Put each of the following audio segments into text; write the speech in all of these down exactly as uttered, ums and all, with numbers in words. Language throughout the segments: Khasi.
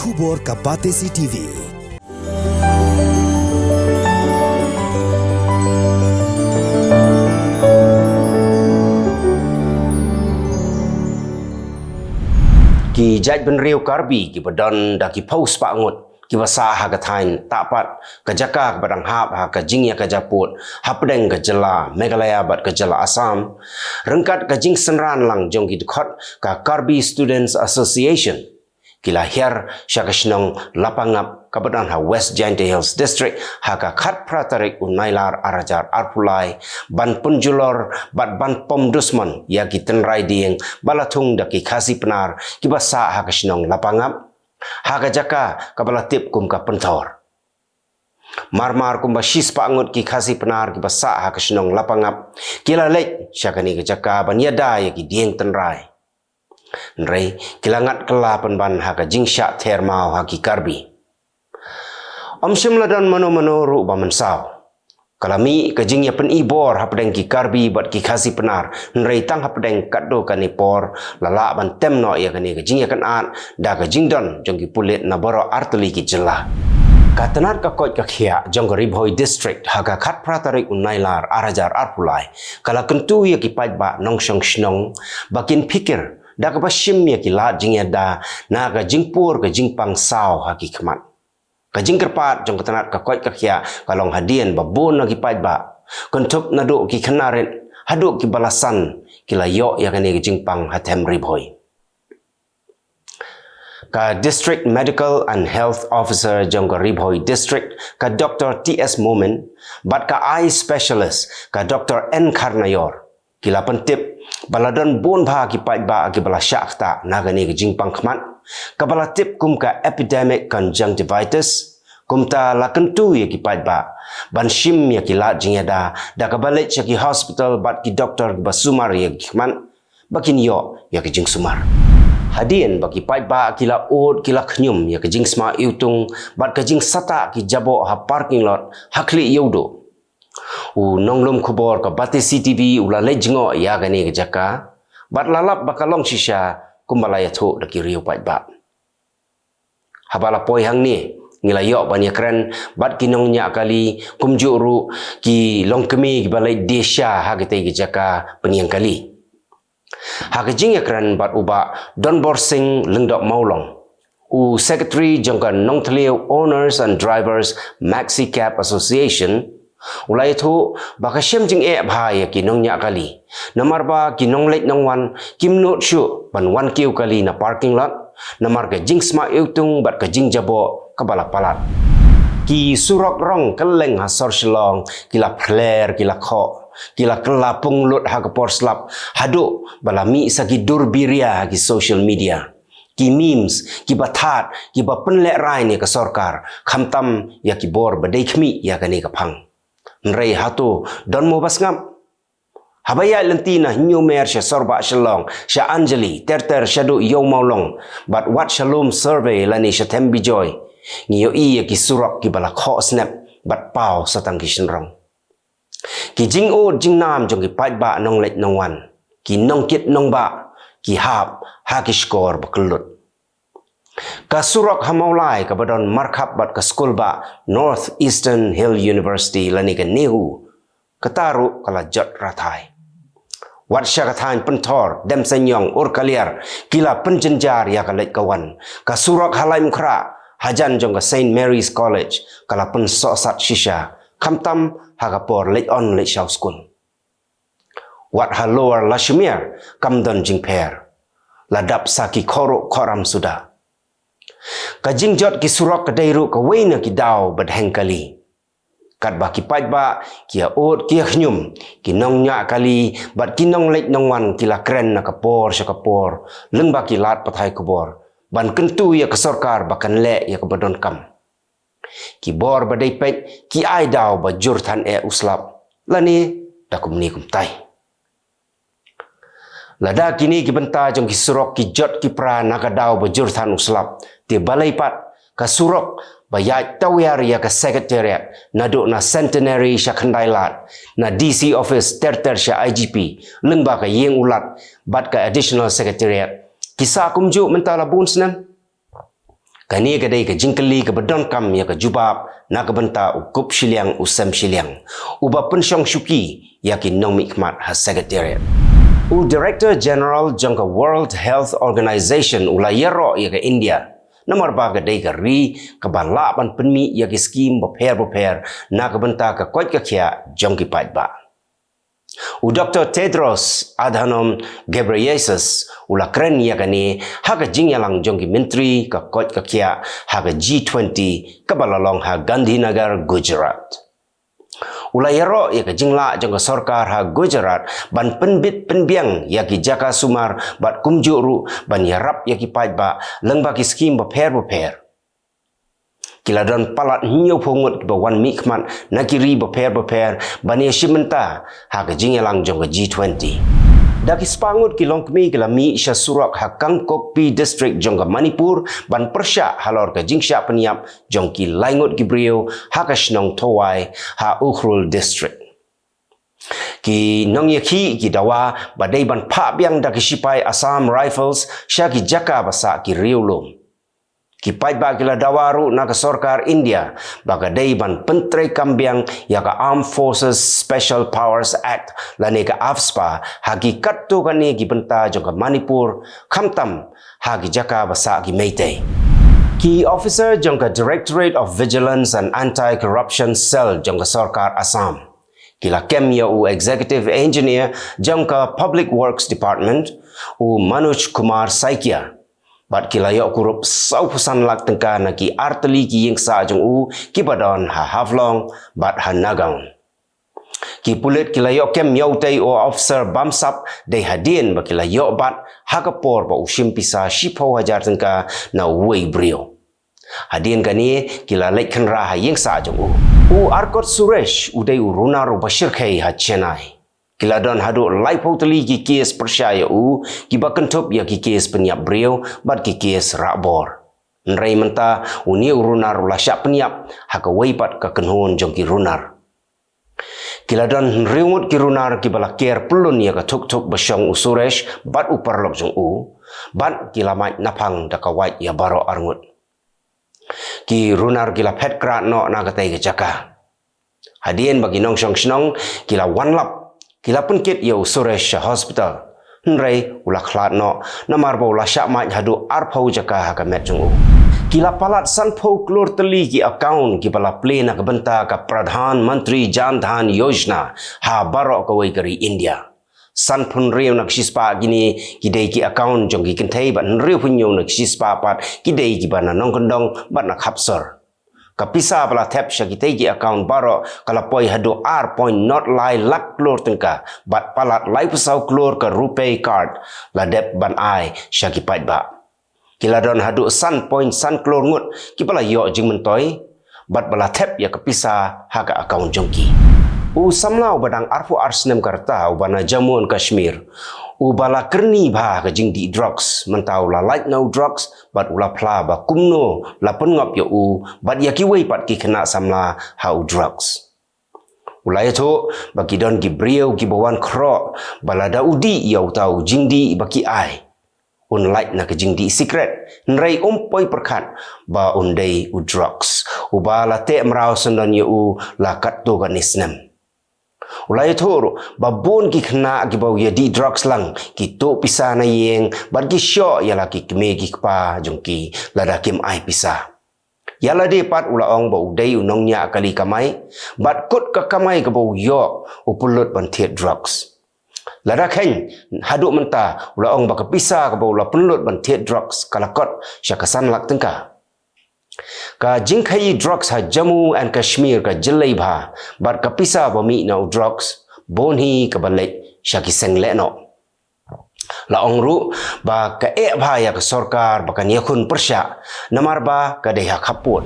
Khubor ka Batesi T V. Ki jaitbynriew Karbi kiba don da ki phew spah ngut kiba sah ha ka thaiñ Tahpat, ka jaka kaba dang hap ha ka jingïakajia pud hapdeng ka jylla Meghalaya bad ka jylla Assam, ryngkat ka jingsynran lang jong ki dkhot ka Karbi Students Association, ki la hiar sha ka shnong Lapangap kaba don ha West Jaintia Hills District ha ka khatphra tarik u Nailar ar hajar arphew lai, ban pynjulor bad ban pom dusmon ïa ki tynrai dieng ba la thung da ki Khasi Pnar kiba sah ha ka shnong Lapangap, ha ka jaka kaba la tip kum ka Pynthor. Marmar kumba shispah ngut ki Khasi Pnar kiba sah ha ka shnong Lapangap ki la leit sha kane ka jaka ban ïada ïa ki dieng tynrai. Hynrei ki la ngat kylla pynban ha ka jingshah ther maw ha ki Karbi. Ym shym la don mano mano ruh ba mynsaw. Ka la mih ka jingïapyni bor hapdeng ki Karbi bad ki Khasi Pnar, hynrei tang hapdeng katto katne por la lah ban tem noh ïa kane ka jingïakynad da ka jingdon jong ki pulit na baroh artylli ki jylla. Ka tnat ka koit ka khiah jong ka Ri Bhoi District ha ka khatphra tarik u Nailar ar hajar arphew lai ka la kyntu ïa ki paidbah nongshong shnong ba kin phikir da kaba shim ïa ki lad jingïada na ka jingpur ka jingpang saw ha ki khmat. Ka jingkyrpad jong ka tnat ka koit ka khiah ka long hadien ba bun na ki paidbah, kynthup naduh ki khynnah rit haduh kiba la san, ki la ïoh ïa kane ka jingpang ha them Ri Bhoi. Ka District Medical and Health Officer jong ka Ri Bhoi District, ka Doctor T S Momin, bad ka eye specialist, ka Doctor N Kharnayor, ki la pyntip ba la don bun bha ki paidbah kiba la shah ktah na kane ka jingpang khmat kaba la tip kum ka epidemic conjunctivitis. Kumta la kyntu ïa ki paidbah ban shim ïa ki lad jingïada da kaba leit sha ki hospital bad ki doktor kiba sumar ïa ki khmat ba kin ïoh ïa ka jingsumar. Hadien ba ki paidbah ki la ud ki la khñium ïa ka jingsma iwtung bad ka jingsahtah ki jaboh ha parking lot ha khlieh Ïewduh, u nonglum khubor ka Batesi T V u la leit jngoh ïa kane ka jaka bad la lap ba ka long shisha kumba la ïathuh da ki riew paidbah. Haba la poi hangne, ngi la ïoh ban ïakren bad ki nongñiah kali, kumjuh ruh ki longkmie kiba leit die sha ha katei ka jaka pynïeng kali. Ha ka jingïakren bad u Bah Donbor Singh Lyngdoh Mawlong, u Secretary jong ka Nongthliew Owners and Drivers Maxi Cab Association, u la ïathuh ba ka shem jingeh bha ïa ki nongñiah kali, namar ba ki nongleit nongwan kim nud shuh ban wan kiew kali na parking lot namar ka jingsma iwtung bad ka jingjaboh kaba la palat. Ki surok rong kylleng ha sor Shillong ki la phler, ki la khoh, ki la kylla pung lut ha ka por slap, haduh ba la mih sa ki dur biria ha ki social media, ki memes kiba thad, kiba pynlehrain ïa ka sorkar, khamtam ïa ki bor ba dei khmih ïa kane ka phang. Hynrei hato don mo ba sngap? Haba ïaid lynti na Hynñiewmer sha Sorbah Shillong, sha Anjali, ter ter shaduh Ïew Mawlong, bad wat sha Lum Survey lane sha Them Bijoy, ngi ïohi ïa ki surok kiba la khoh snep bad paw sa tang ki shynrong. Ki jingud jingnam jong ki paidbah nongleit nongwan, ki nongkit nongbah, ki hap ha ki shkor ba kyllut. Ka surok ha Mawlai kaba don markhap bad ka skul bah North Eastern Hill University lane ka NEHU, kata ruh ka la jot rathai. Wat sha ka thaiñ Pynthor, Demseiniong, Urkaliar, ki la pynjynjar ïa ka leit ka wan. Ka surok ha Laitumkhrah, hajan jong ka Saint Mary's College, ka la pynsohsat shisha, khamtam ha ka por leit on leit shaw skul. Wat ha Lower Lashmer kam don jingpher, la dap sa ki khohruh khohram suda. Ka jingjot ki surok ka dei ruh kawei na ki daw ba dheng kali. Katba ki paidbah ki ïa ud ki ïa khñium, ki nongñiah kali bad ki nongleit nongwan ki la kren na ka por sha ka por lyngba ki lad pathai khubor ban kyntu ïa ka sorkar ba kan leh ïa kaba donkam. Ki bor ba dei peit ki ai daw ba jur than eh u slap, lane da kumne kumtai. Lada kine ki bynta jong ki surok ki jot ki pra na ka daw ba jur than u slap, te balei pat ka surok ba ïaid tawiar ïa ka Secretariat naduh na Centenary sha Khyndailad, na D C Office ter ter sha I G P, lyngba ka Ïing u Lat bad ka Additional Secretariat, ki sah kumjuh mynta la bun snem? Kane ka dei ka jingkylli kaba donkam ïa ka jubab na ka bynta u kup shiliang u sem shiliang uba pynshong shuki ïa ki nongmihkhmat ha Secretariat. U Director General jong ka World Health Organization u la ïaroh ïa ka India namar ba ka dei ka ri kaba lah ban pynmih ïa ki skim bapher bapher na ka bynta ka koit ka khiah jong ki paidbah. U Doktor Tedros Adhanom Ghebreyesus u la kren ïa kane ha ka jingïalang jong ki myntri ka koit ka khiah ha ka G twenty kaba la long ha Gandhinagar, Gujarat. U la ïaroh ïa ka jinglah jong ka sorkar ha Gujarat ban pynbit pynbiang ïa ki jaka sumar bad kumjuh ruh ban ïarap ïa ki paidbah lyngba ki skim bapher bapher. Ki la don palat hynñiewphew ngut kiba wan mihkhmat na ki ri bapher bapher ban ïashim bynta ha ka jingïalang jong ka G twenty. Da ki spah ngut ki longkmie ki la mih sha surok ha Kangpokpi District jong ka Manipur ban pyrshah halor ka jingshah pynïap jong ki lai ngut ki briew ha ka shnong Thawai ha Ukhrul District. Ki nongïakhih ki dawa ba dei ban phah biang da ki shipai Assam Rifles sha ki jaka ba sah ki riewlum. Ki paidbah ki la dawa ruh na ka sorkar India ba ka dei ban pyntreikam biang ïa ka Armed Forces Special Powers Act lane ka AFSPA ha ki katto katne ki bynta jong ka Manipur, khamtam ha ki jaka ba sah ki Meitei. Ki officer jong ka Directorate of Vigilance and Anti-Corruption Cell jong ka sorkar Assam ki la kem ïa u Executive Engineer jong ka Public Works Department, u Manoj Kumar Saikia, bad ki la ïoh kurup sawphew san lak tyngka na ki artylli ki ïing sah jong u kiba don ha Haflong bad ha Nagaon. Ki pulit ki la ïoh kem ïa utei u officer bamsap dei hadien ba ki la ïoh bat ha ka por ba u shim pisa shiphew hajar tyngka na uwei u briew. Hadien kane ki la leit khynra ha ïing sah jong u. U Arkot Suresh u dei u runar uba shyrkhei ha Chennai. Ki la don haduh laiphew tylli ki kes pyrshah ïa u kiba kynthup ïa ki kes pynïap briew bad ki kes rah bor. Hynrei mynta une u runar u la shah pynïap ha kawei pat ka kynhun jong ki runar. Ki la don hynriew ngut ki runar kiba la ker pyllun ïa ka thuk thuk ba shong u Suresh bad u paralok jong u, bad ki la mait naphang da ka wait ïa baroh arngut. Ki runar ki la phet krad noh na katei ka jaka. Hadien ba ki nongshong shnong ki la wan lap, ki la pynkit ïa u Suresh sha hospital. Hynrei u la khlad noh namar ba u la shah mait haduh arphew jaka ha ka met jong u. Ki la palat sanphew klur tylli ki account kiba la plie na ka bynta ka Pradhan Mantri Jan Dhan Yojana ha baroh kawei ka ri India. Sanphew hynriew na ka shispah kine ki dei ki account jong ki kynthei bad hynriewphew hynñiew na ka shispah pat ki dei kiba na nongkyndong bad na khapsor. Ka pisa ba la thep sha kitei ki account baroh ka la poi haduh ar point not lai lak klur tyngka bad palat laiphew saw klur ka RuPay card la dep ban ai sha ki paidbah. Ki la don haduh san point san klur ngut kiba la ïoh jingmyntoi bad ba la thep ïa ka pisa ha ka account jong ki. U samla uba dang arphew ar snem ka rta uba na Jammu and Kashmir uba la kyrni bha ha ka jingdih drugs, mynta u la lait na u drugs bad u la phla ba kumno la pynngop ïa u bad ïa kiwei pat ki khynnah samla ha u drugs. U la ïathuh ba ki don ki briew kiba wan khroh ba lada u dih ïa uta u jingdih ba ki ai, un lait na ka jingdih sikret, hynrei um poi pyrkhat ba un dei u drugs uba la teh mraw syndon ïa u la katto katne snem. U la ïathuh ruh ba bun ki khynnah kiba u ïadih drugs lang ki tuh pisa na ïing bad ki shoh ïa la ki kmie ki kpa jong ki lada kim ai pisa. Ïa lade pat u la ong ba u dei u nongñiah kali kamai bad kut ka kamai kaba u ïoh u pynlut ban thied drugs. Lada kheiñ, haduh mynta u la ong ba ka pisa kaba u la pynlut ban thied drugs ka la kot sha ka san lak tyngka. Ka jingkhaïi drugs ha Jammu and Kashmir ka jyllei bha bad ka pisa ba mih na u drugs bun hi kaba leit sha ki seng lehnoh. La ong ruh ba ka eh bha ïa ka sorkar ba kan ïakhun pyrshah namar ba ka dei ha khappud.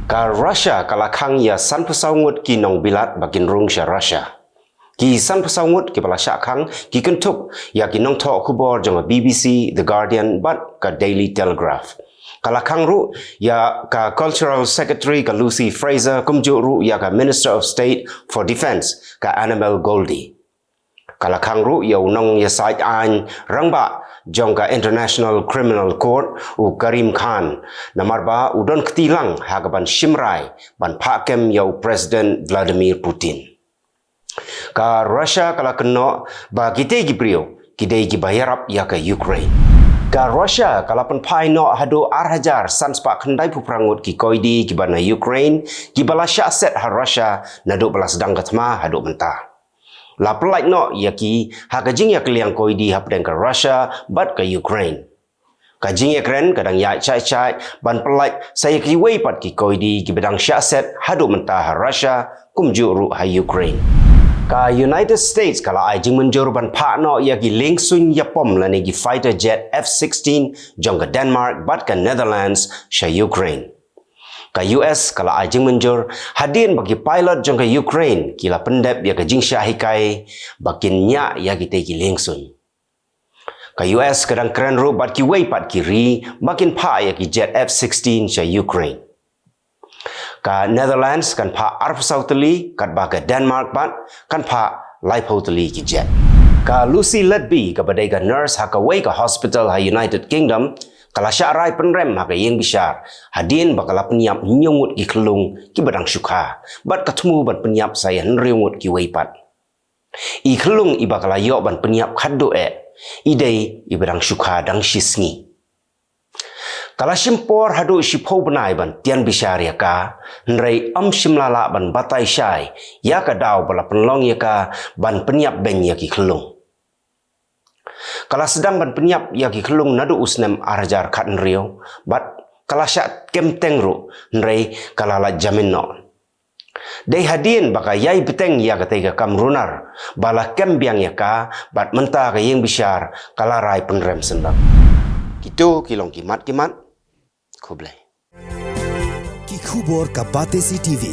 Ka Russia ka la khang ïa sanphew saw ngut ki nongbilat ba kin rung sha Russia. Ki sanphew saw ngut kiba la shah khang ki kynthup ïa ki nongthoh khubor jong ka B B C, The Guardian bad ka Daily Telegraph. Ka la khang ruh ïa ka Cultural Secretary ka Lucy Frazer kumjuh ruh ïa ka Minister of State for Defence ka Annabel Goldie. Ka la khang ruh ïa u nongïasaid aiñ rangbah jong ka International Criminal Court u Karim Khan, namar ba u don kti lang ha ka ban shim rai ban phah kem ïa u President Vladimir Putin. Ka Russia ka la kynnoh ba kitei ki briew ki dei kiba ïarap ïa ka Ukraine. Ka Russia ka la pynphai noh haduh ar hajar san spah khyndai phew phra ngut ki koidi kiba na Ukraine, kiba la shah set ha Russia naduh ba la sdang ka thma haduh mynta. La pyllait noh ïa ki ha ka jingïakylliang koidi hapdeng ka Russia bad ka Ukraine. Ka jingïakren ka dang ïaid shai shai ban pyllait sa ïa kiwei pat ki koidi kiba dang shah set haduh mynta ha Russia kumjuh ruh ha Ukraine. Ka United States ka la ai jingmynjur ban phah noh ïa ki liengsuiñ ïapom lane ki fighter jet F sixteen jong ka Denmark bad ka Netherlands sha Ukraine. Ka U S ka la ai jingmynjur hadien ba ki pilot jong ka Ukraine ki la pyndep ïa ka jingshah hikai ba kin ñiah ïa kitei ki liengsuiñ. Ka U S ka dang kren ruh bad kiwei pat ki ri ba kin phah ïa ki jet F sixteen sha Ukraine. Ka Netherlands kan phah arphew saw tylli, katba ka Denmark pat kan phah laiphew tylli ki jet. Ka Lucy Letby kaba dei ka nurse ha kawei ka hospital ha United Kingdom ka la shah rai pynrem ha ka ïing bishar hadien ba ka la pynïap hynñiew ngut ki khyllung kiba dang shu kha bad ka thmu ban pynïap sa ïa hynriew ngut kiwei pat. I khyllung iba ka la ïoh ban pynïap khatduh eh i dei iba dang shu kha dang shi sngi. Ka la shim por haduh shiphew bnai ban tian bishar ïa ka, hynrei ym shym la lah ban batai shai ïa ka daw ba la pynlong ïa ka ban pynïap beiñ ïa ki khyllung. Ka la sdang ban pynïap ïa ki khyllung naduh u snem ar hajar khathynriew bad ka la shah kem teng ruh, hynrei ka la lait jamin noh. Dei hadien ba ka ïai bteng ïa katei ka kam runar ba la kem biang ïa ka bad mynta ka ïing bishar ka la rai pynrem sngewbha. Kito ki long ki mat ki mat. Khublei. Ki khubor ka Batesi T V.